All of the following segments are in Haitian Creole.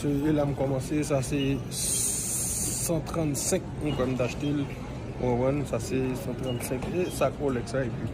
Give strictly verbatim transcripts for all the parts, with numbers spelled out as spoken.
Se, e la m kòmanse, sa se san trannsenk, m kwè m t achte l. Ou konprann? Sa se san trannsenk. E sa k Rolex sa epi.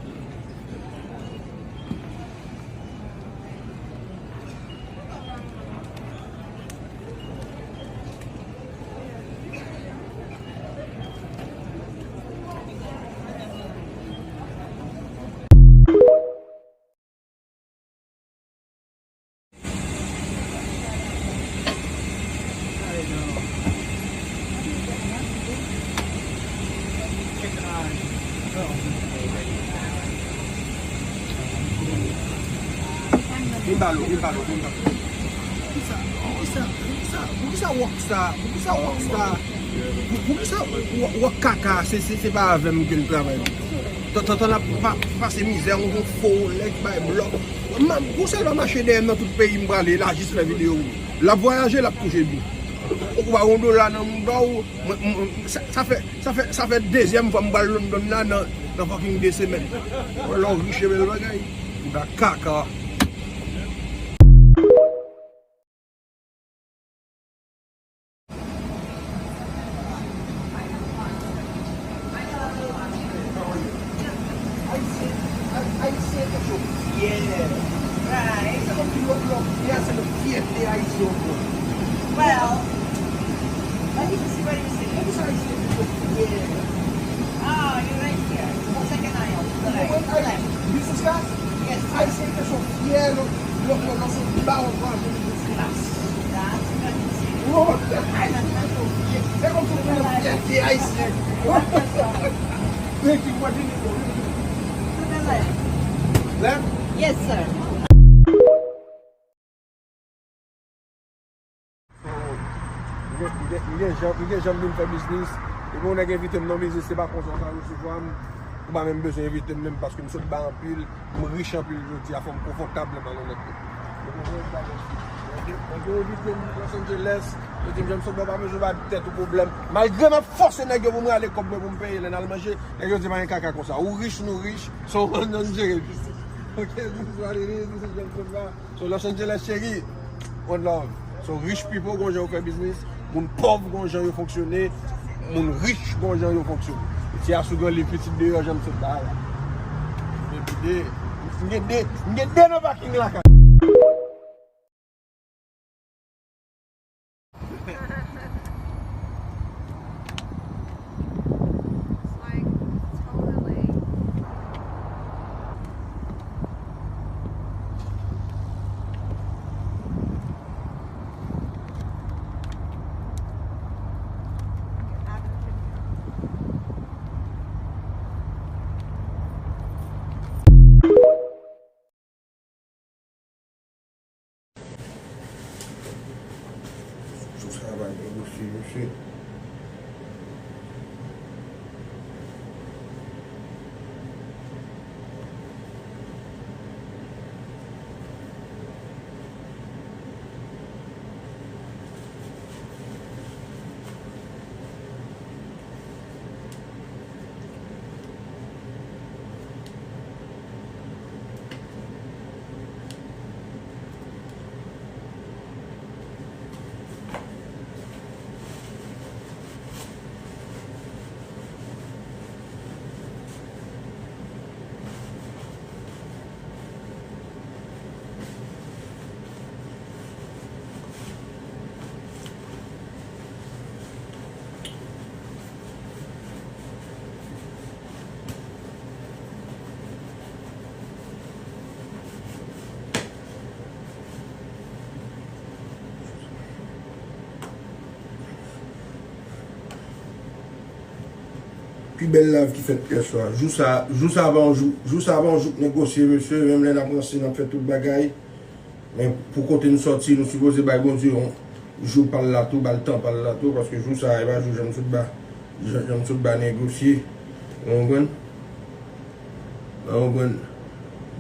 Vin ba lo, vin ba lo, vin ba lo. Poukisa, poukisa, poukisa, poukisa rockstar, poukisa rockstar, pou- poukisa rock kaka, se, se, se pa avè m ke l travay. Tan, tan, tan n ap pa- pase mizè, yon fo Rolex, bay blòk. M ap gon sèl pa mache dèyè m nan tout peyi m prale la jis fè videyo. L ap vwayaje, l ap touche byen. Ou pa yon dola nan mouda w, mwen, mwen, sa, sa fè, sa fè, sa fè dezyèm fwa m pral London la nan, nan fucking de semèn. Lè w riche bèl bagay, ou ta kaka. Ayisyen, Ay- Ayisyen kèk chòz fyè. Right. Se kòmsi lòt, lòt fyè, se lòt fyète Ayisyen ankò. Well, let me just see what you say. Se pou sa Ayisyen kèk chòz fyè. Ah, you're right here. Second aisle. Correct. Correct. You see that? Yes, sir. Ayisyen kèk chòz fyè, lòt, lòt, lòt, lòt, se ba w ankouraje. Klas. Sa, se pa disi. Oh, Ayisyen, se kòmsi w te nan fyète ayisyen. Thank you for the info. Left? Yes, sir. So, m gen, m gen, m gen jan, m gen jan m vin fè biznis. Depi yon nèg envite m nan biznis, se pa konsa w ka resevwa m. Ou pa menm bezwen envite m menm paske m sot bay anpil. M rich anpil jodi a, fò m konfòtab lè m al yon lòt kote. Yo konprann bagay. Nèg yo, nèg yo envite m Los Angeles, yo di m, "Jameson, bro, pa bezwen ba tèt ou pwoblèm." Malgre m ap fòse nèg yo pou m rale kòb mwen pou m peye lè n al manje, nèg yo di, "Pa gen kaka konsa. Ou rich, nou rich, so, ann jere biznis." Ok, this is what it is, this is Jameson, bro. So, Los Angeles, cheri, one love. So, rich people, gon jan yo fè biznis. Moun pòv, gon jan yo fonksyone. Moun rich, gon jan yo fonksyone. Ti a sou gran liv, pitit deyò, jan m sot ba la. Epi de, m gen de, m gen de nan paking lakay. It's like, totally. Jou sa va negosye, mesye. Pi bèl live ki fèt yè swa. Jou sa, jou sa pa yon jou, jou sa pa yon jou k negosye, mesye. Menm lè n ap ranse, n ap fè tout bagay. Men pou kote n sòti, nou sipoze bay Bondye yon jou pa l la tou, ba l tan pa l la tou, paske jou sa a, e pa jou Janm Soutba, Janm, Janm Soutba negosye. Ou konprann? Ou konprann?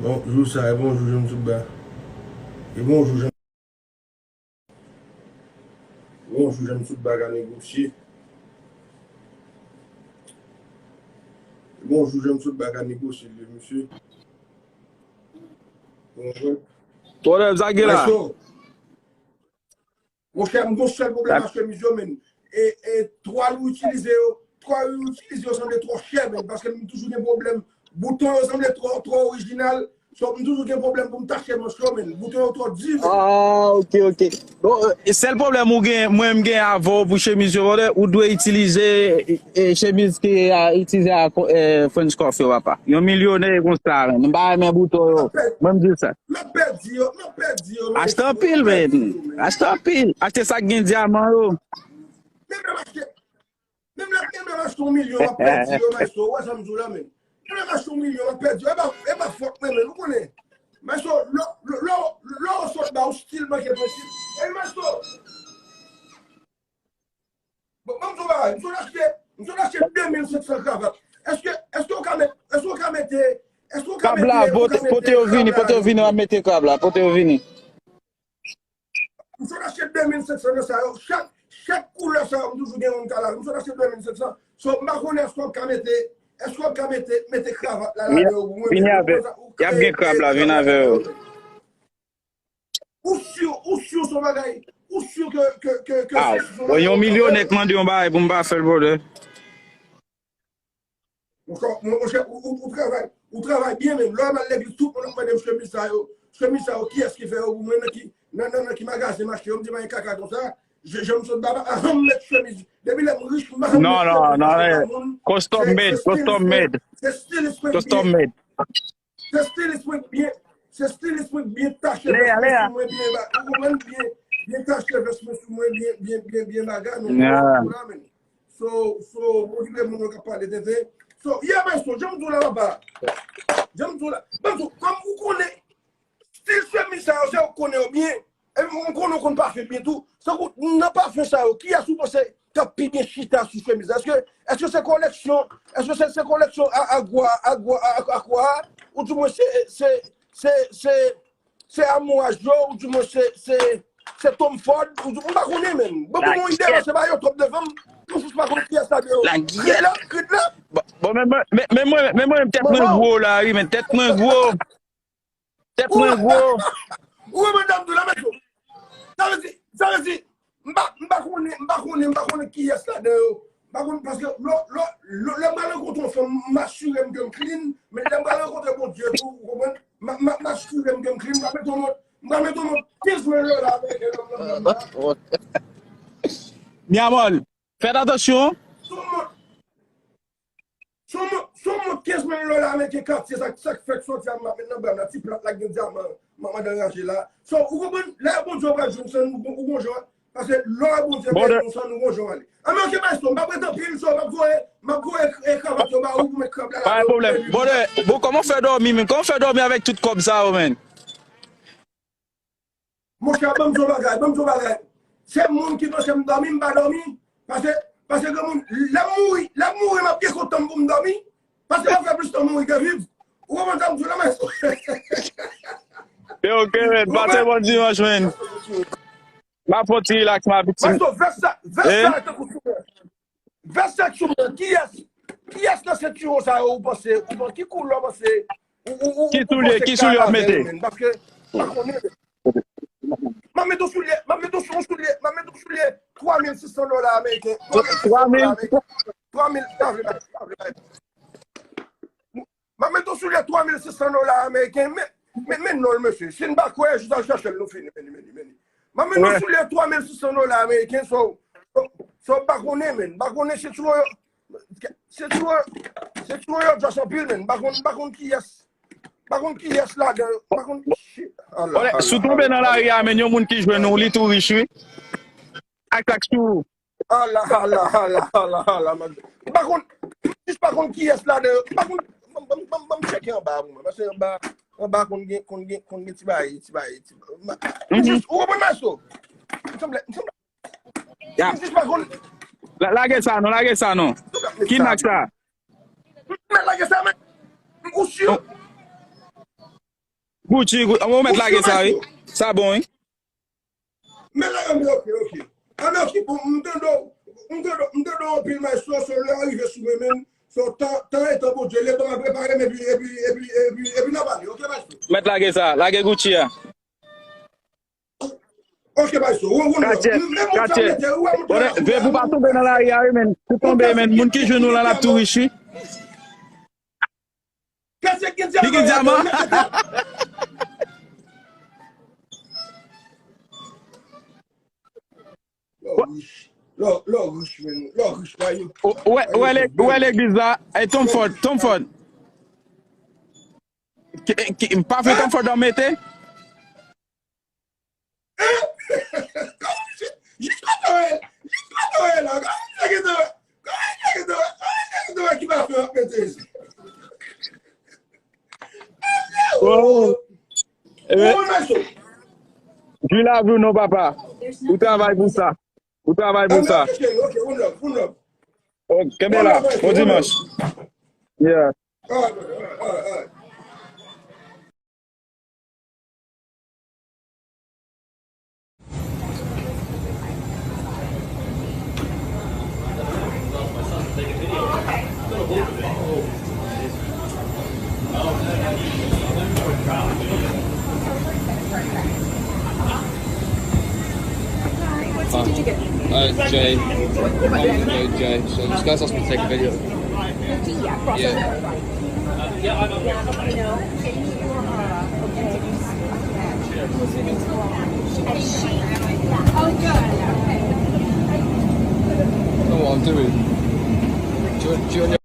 Bon, jou sa a, e pa yon jou Janm Soutba. E pa yon jou Janm Bon, jou Janm Soutba ka negosye. Bon, jou Janm Soutba ka negosye, vye mesye. Bon, bon. Tonnè, sa gen la? Maestro. Monchè, m gon sèl pwoblèm ak chemiz yo, men. E, e twa lou itilize yo, twa lou itilize yo sanble twò chè, men, paske m toujou gen pwoblèm. Bouton yo sanble twò, twò orijinal. So, m toujou gen pwoblèm pou m tache manch yo, men. Bouton yo twò di, men. Ah, ok, ok. Bon, e sèl pwoblèm ou gen, mwen m gen avè w pou chemiz yo, brother, ou dwe itilize e, e chemiz ke a itilize a e, French Cuff yo, papa. Yon milyonè konsa, men. M pa renmen bouton yo. Mwen m di sa. M ap pèdi yo, m ap pèdi yo, men. Achte anpil, men. Achte anpil. Achte sa k gen dyaman yo. Menm lè m achte, menm lè, menm lè m achte yon milyon, m ap pèdi yo, maestro. Ou wè sa m di w la, men. Menm lè m achte yon milyon, m ap pèdi yo. E pa, e pa fòt mwen, men. Ou konnen. Maestro, lè, lè, lè, lè w sot ba, ou still manke prensip. E maestro, Bon, ban m di w bagay. M sot achte, m sot achte de mil senk san kravat. Èske, èske w ka met, èske w ka mete, èske w ka mete, krab la, pote yo vini, pote yo vini, w ap mete krab la, pote yo vini. M sot achte de mil senk san nan sa yo. Chak, chak koulè sa yo, m toujou gen yon m ka lave. M sot achte de mil senk san. So, m pa konnen èske w ka mete, èske w ka mete, mete kravat la ladan yo pou mwen. Vini avè, y ap gen krab la, vini avè yo. Ou si, ou si se yon bagay, ou si ke, ke, ke, ke Ah, se, se yon bon, yon bagay. Milyonè k mande yon bagay pou m pa fè l, brother. Monchè, mon, monchè, ou, ou, ou travay, ou travay byen menm. Lè m al legliz, tout moun ap mande m chemiz sa yo. Chemiz sa yo, kiyès ki fè yo pou mwen? Nan ki, nan, nan, nan ki magazen m achte yo? M di pa gen kaka konsa. Je, je m sot ba, ba, ah, m met chemiz. Depi lè m rich, m pa janm met chemiz nan moun. Non, non, non, eh, custom made, custom made. Se stilis mwen k byen. Custom made. Se stilis mwen k byen, se stilis mwen k byen tache vès mwen sou mwen, byen ba, ou konprann, byen, byen tache vès mwen sou mwen, byen, byen, byen, byen bagay, nou konprann la, men. So, so, okipe moun yo k ap pale tenten. So, yeah, men, so, jan m di w la, papa. Jan m di w la. Ban m di w, kòm ou konnen, stil chemiz sa yo, se ou konnen yo byen. Epi m konnen w konn pafen byen tou. Tankou nan pafen sa yo, kiyès ou panse k ap pi byen chita sou chemiz la? Èske, èske se koleksyon, èske se, se koleksyon a, Agwa, Agwa, a, a, Aqua, ou di mwen se, se, se, se, se Amouaj yo, ou di mwen se, se, se Tom Ford, ou di, m pa konnen menm. Bon, pou mwen, ide la, se pa yo twòp devan m. Mwen jis pa konn kiyès la de yo. Krit la, krit la. Bon, bon, men, men, men, men mwen, men mwen, tèt mwen gwo la, wi, men tèt mwen gwo. Tèt mwen gwo. Ou konprann sa m di w la, men. Sa vle di, sa vle di, m pa, m pa konnen, m pa konnen, m pa konnen kiyès ladan yo. M pa konnen, paske lè, lè, lè, lè m pral rankontre yon fanm, m asire m ke m clean, men lè m pral rankontre Bondye tou, ou konprann? M a, m a, m asire m ke m clean, m pral mete yon mont, m pral mete yon mont kenz mil dola ameriken nan, nan, nan, nan. Mi amor, fè atansyon. Sou mont, Sou mont, sou mont kenz mil dola ameriken katye, sa, sa k fèk sòti a, m ap met nan bra m la, ti plat la k gen dyaman, m ap mande raje la. So, ou konprann, lè Bondye w pral jwenn san, ou, ou gon jan, paske lè Bondye pral jwenn san, ou gon jan ale. Anben, oke, maestro, m p ap ret anpil, so, m ap voye, m ap voye, e, kravat yo ba ou pou met krab la ladan. Pa gen pwoblèm. Bon, bon, kòman w fè dòmi menm? Kòman w fè dòmi avèk tout kòb sa yo, menn? Monchè, ban m di w bagay, ban m di w bagay. Se moun ki panse m dòmi, m pa dòmi. Paske, paske gen moun, lè m mouri, lè m mouri, m ap byen kontan pou m dòmi. Paske m ap fè plis tan mouri ke viv. Ou konprann sa m di w la, men? Yo, ok, men, pase bon dimanch, men. M ap fè yon ti relax, m ap... Maestro, vès sa, vès sa, tankou sou mwen. Vès sa k sou mwen, kiyès, kiyès nan sentiwon sa yo ou panse, ou panse, ki koulè w panse, ou, ou, ou, ki soulye, ki soulye w ap mete? Paske, m pa konnen. M ap mete yon soulye, m ap mete yon soulye, m ap mete yon soulye twa mil sis san dola ameriken. Twa mil? Twa mil, pa vle bay, pa vle bay. M ap mete yon soulye twa mil sis san dola ameriken, men, men, men non, mesye. Si n pa kwè, jis al chèche l, nou fini, men, men, men. M ap mete yon soulye twa mil sis san dola ameriken, so, so, so, m pa konnen, men. M pa konnen sentiwon yo, sentiwon, sentiwon yo just anpil, men. M pa konn, m pa konn kiyès, m pa konn kiyès ladan yo, m pa konn, shit. Ala, ala, si w tonbe nan lari a, men, yon moun ki jwenn ou, li tou rich, wi. Ak sa k sou ou. Ala, ala, ala, ala, ala, man. M pa konn, m jis pa konn kiyès ladan yo. M pa konn, ban m, ban m, ban m, ban m tcheke anba pou mwen. Paske anba, anba konn gen, konn gen, konn gen ti bagay, ti bagay, ti bagay. M jis, ou konprann, maestro? M sanble, m sanble, m jis pa konn. La, lage sa non, lage sa non. Ki mak sa? M mèt lage sa, men. Ou si? Gucci, Gu-, ou mèt lage sa, wi. Sa bon, wi. Men la, anben, ok, ok. Anben, ok, bon, m tande w, m tande w, m tande w anpil, maestro, so lè a rive sou mwen menm, so tan, tan etan Bondye, letan m ap repare m, epi, epi, epi, epi, epi n a pale, ok, maestro? Mèt lage sa, lage Gucci a. Ok, Katye, katye. Veye pou pa tonbe nan lari a, wi, men. Si tonbe, men, moun ki jwenn ou la, l ap tou rich, wi. Li gen dyaman. Lè w rich, lè w, lè w rich, men, lè w rich, pa yo. Ou, ou wè, ou wè lè-, ou wè legliz la, e Tom Ford, Tom Ford. Ki, ki, pa vle Tom Ford an mete? Jis kote w ye, jis kote w ye la, kòman misye gen dwa, kòman misye gen dwa, kòman misye gen dwa ki pa fè w ap mete isit? Oh. Ou mesye. Jwi lavi w non, papa. Ou travay pou sa. Ou travay pou sa. Ok, ok, one love, one love. Oh, kenbe la. Bon dimanch. Yeah. All right, brother. All right, all right, all right. Uh, uh, Jay. Jay, Jay. So this guy's supposed to take a video. Yeah. Know what I'm doing. Ju- Junior.